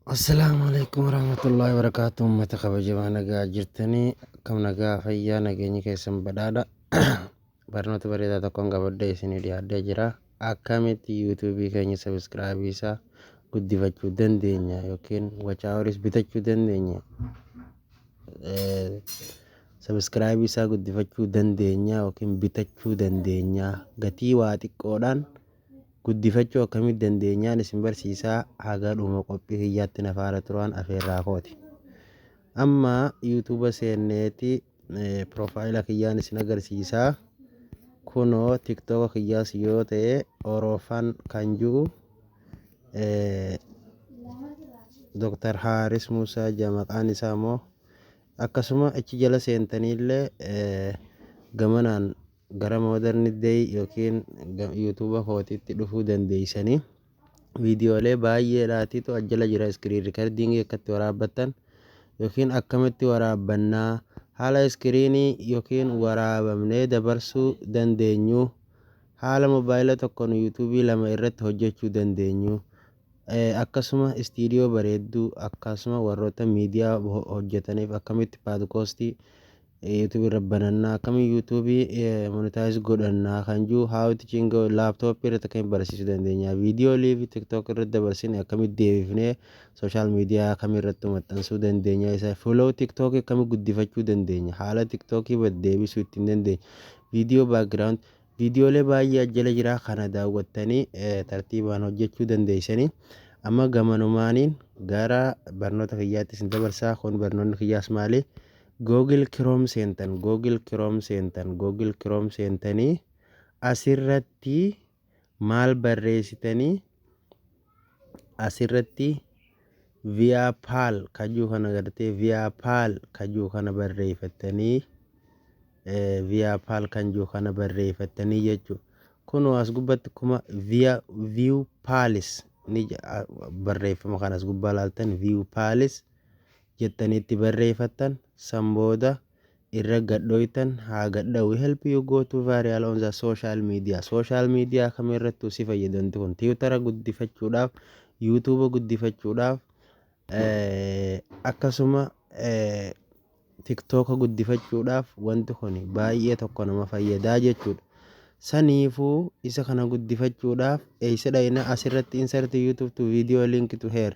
Assalaamu alaikum warahmatullahi wabarakaatu. Uummata kabajamaa, nagaa jirtanii? Akkam nagaa, fayyaa, nageenyi keessan badhaadha? Barnoota bareedaa tokkoon qabadhee isinii dhiyaadhee jira. Akkamitti YouTubeii keenya subscribeii isaa guddifachuu dandeenya yookiin watch houris bitachuu dandeenya, subscribeii isaa guddifachuu dandeenya yookiin bitachuu dandeenya, gatii waa xiqqoodhaan guddifachuu akkamitti dandeenyaan isin barsiisaa. Haga dhuma qophii kiyyaatti na faana turaan afeerraa kooti. Amma YouTubea seenneeti profilea kiyyaan isin agarsiisaa. Kunoo TikToka kiyyaas yoo ta'e, Orofan kan jiru Dr. Haaris Musaa jedha maqaan isaa immoo. Akkasuma achi jala seentaniillee gamanaan gara Modern Day yookiin YouTubea kootiitti dhufuu dandeeysanii. Viidiyoolee baay'eedhaatitu as jala jira. Screen recordingii akkatti waraabbattan yookiin akkamitti waraabbannaa, haala screenii yookiin waraabamnee dabarsuu dandeenyu, haala mobaayila tokkoon YouTubeii lama irratti hojjechuu dandeenyu, akkasuma istiidiyoo bareedduu, akkasuma warroota miidiyaa hojjetaniif akkamitti podcastii YouTubeii irra banannaa, akkamiin YouTubeii monetize godhannaa kan jiru, how teaching laptopii irratti akkamitti barsiisuu dandeenya, viidiyoo liveii TikTok irratti dabarsine akkamitti deebifnee social media kamirratti maxxansuu dandeenya, isa follow TikTokii akkamitti guddifachuu dandeenya, haala TikTokii deebisuu ittiin dandeenya, viidiyoo background, viidiyoolee baay'ee jala jira. Kana daawwattanii tartiibaan hojjechuu dandeessanii. Amma gamanumaaniin gara barnoota kiyyaatti isin dabarsaa. Kun barnoonni kiyyaas maali? Google Chrome seentan, Google Chrome seentan, Google Chrome seentanii asirratti maal barreessitanii? Asirratti ViaPal kajuu kana gartee, ViaPal kajuu kana barreeffattanii, ViaPal kan jiru kana barreeffattanii jechuudha. Kunoo as gubbatti kuma via View Pals ni barreeffama kana as gubbaa laaltan, View Pals jettaniitti barreeffattan. San booda irra gadhooytan haa gadha'u. Help you go to viral on the social media. Social media kamirrattuu si fayyadamti kun, Twittera guddifachuudhaaf, YouTubea guddifachuudhaaf, akkasuma TikToka guddifachuudhaaf wanti kun baay'ee tokko nama fayyadaa jechuudha. Saniifuu isa kana guddifachuudhaaf eessa dhayina? Asirratti insert YouTube to video link to here,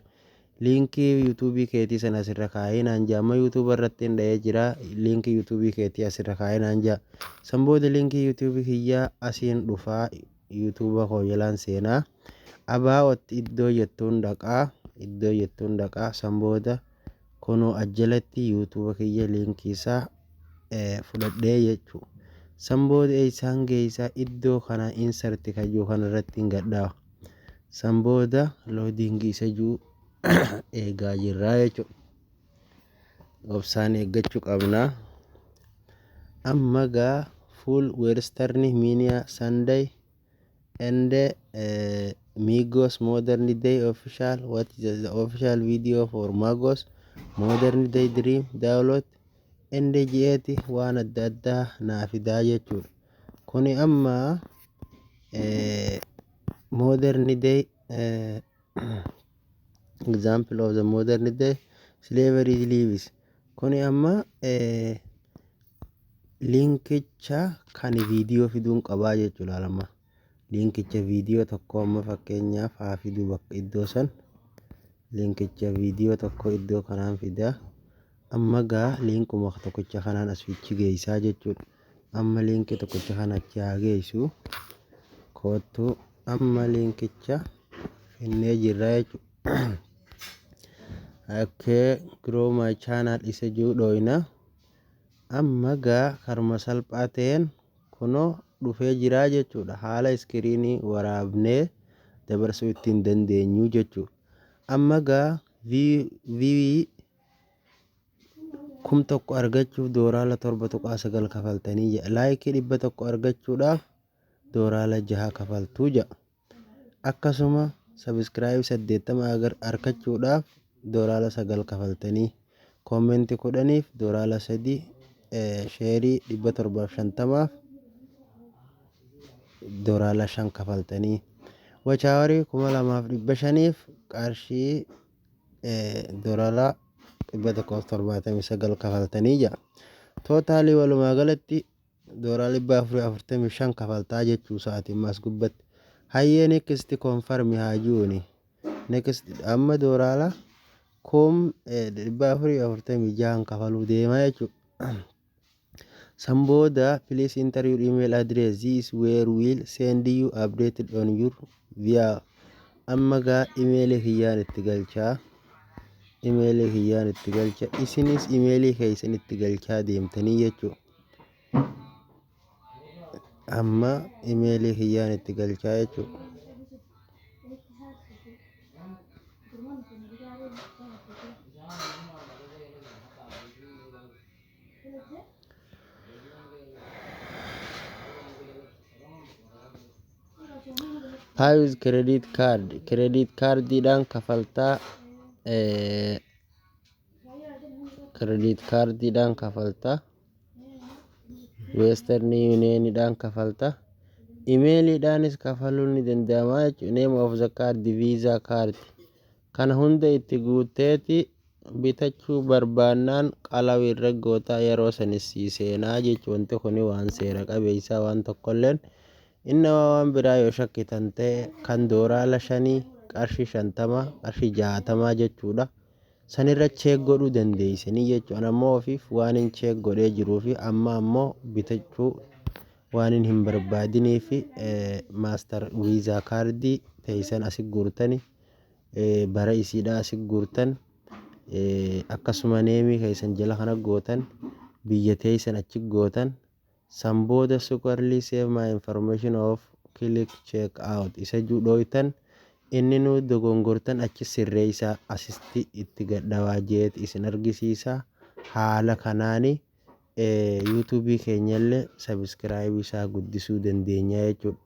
linkii YouTubeii keetii sana asirra kaa'ee naan jaa. Amma YouTubea irratti hin dha'ee jira. Linkii YouTubeii keetii asirra kaa'ee naan jaa. San booda linkii YouTubeii kiyyaa asiin dhufaa, YouTubea koo jalaan seenaa, about iddoo jettuun dhaqaa, iddoo jettuun dhaqaa. San booda kunoo ajjalatti YouTubea kiyya linkii isaa fudhadhee jechuu. San booda eessaan geessaa? Iddoo kana insert kayyuu kana irratti hin gadhaawa. San booda loadingii isa jiru eegaa jirraa jechuudha. Obsaan eeggachuu qabna. Amma gaa full Western Media Sunday and Migos Modern Day official. What is the official video for Migos Modern Day Dream? Download and jeeti waan adda addaa naa fidaa jechuudha. Kuni amma modern day, example of the modern day slavery lives. Kuni amma linkicha kan viidiyoo fiduun qabaa jechuudha. Lama linkicha viidiyoo tokko amma fakkeenyaaf haa fiduu. Bakka iddoo san linkicha viidiyoo tokko iddoo kanaan fidaa. Amma gaa linkuma tokkicha kanaan as fichi geessaa jechuudha. Amma linkii tokkicha kana achi haa geessu. Koottuu, amma linkicha finnee jirra jechuudha. Okay, grow my channel isa jiru dhooyna. Amma gaa karuma salphaa ta'een kunoo dhufee jiraa jechuudha. Haala screenii waraabnee dabarsuu ittiin dandeenyu jechuudha. Amma gaa viewii 1000 argachuuf $7.9 kafaltanii jedha. Likeii 100 argachuudhaaf $6 kafaltuu jedha. Akkasuma subscribe 80 argachuudhaaf $9 kafaltanii, commentii 10f $3, shareii 750f $5 kafaltanii, watch hourii 2500f qarshii Doolaara 179 kafaltanii jira. Total walumaa galatti doolaara 445 kafaltaa jechuu isaati ammas gubbatti. Hayyee, next, confirm haa jiruuni. Next, amma doolaara 446,000 kafaluu deemaa jechuudha. San booda "Please enter your email address. This is where we'll send you updated on your via." Amma gaa imeelii kiyyaan itti galchaa. Imeelii kiyyaan itti galcha. Isinis imeelii keessan itti galchaa deemtanii jechuudha. Amma imeelii kiyyaan itti galchaa jechuudha. Pay with credit card, credit cardiidhaan kafaltaa, credit cardiidhaan kafaltaa, Western Unioniidhaan kafaltaa, imeeliidhaanis kafaluun ni danda'ama jechuudha. Name of the card, Visa card. Kana hunda itti guutteeti bitachuu barbaannaan qalaw irra gootaa, yeroo sanis sii seenaa jechuudha. Wanti kuni waan seera qabeessaa waan tokkolleen innama waan biraa yoo shakkitan ta'e, kan doolaara 5, qarshii 50, qarshii 60 jechuudha. Sanirra check godhuu dandeessanii jechuudha. Ammoo ofiif waan hin check godhee jiruu fi amma ammoo bitachuu waan hin barbaadinii fi Master Visa card teessan asi guurtani, bara isiidhaa asi guurtan, akkasuma name keessan jala kana gootan, biyya teessan achi gootan. San booda "Securely save my information of click check out" isa dhooytan. Inni nu dogongortan achi sirreessaa, asitti itti gadhawaa jeet isin argisiisa. Haala kanaani YouTube keenyallee subscribe isaa guddisuu dandeenya jechuudha.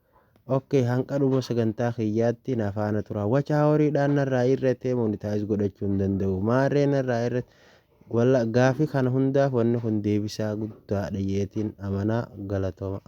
Okay, hanqa dhuma sagantaa kiyyaatti na faana tura. Watch houriidhaan narraa irratee monetize godhachuu hin danda'u. Maarree narraa irratti walla gaafii kana hundaaf wanni kun deebisaa guddaadha jeetiin amanaa. Galatooma.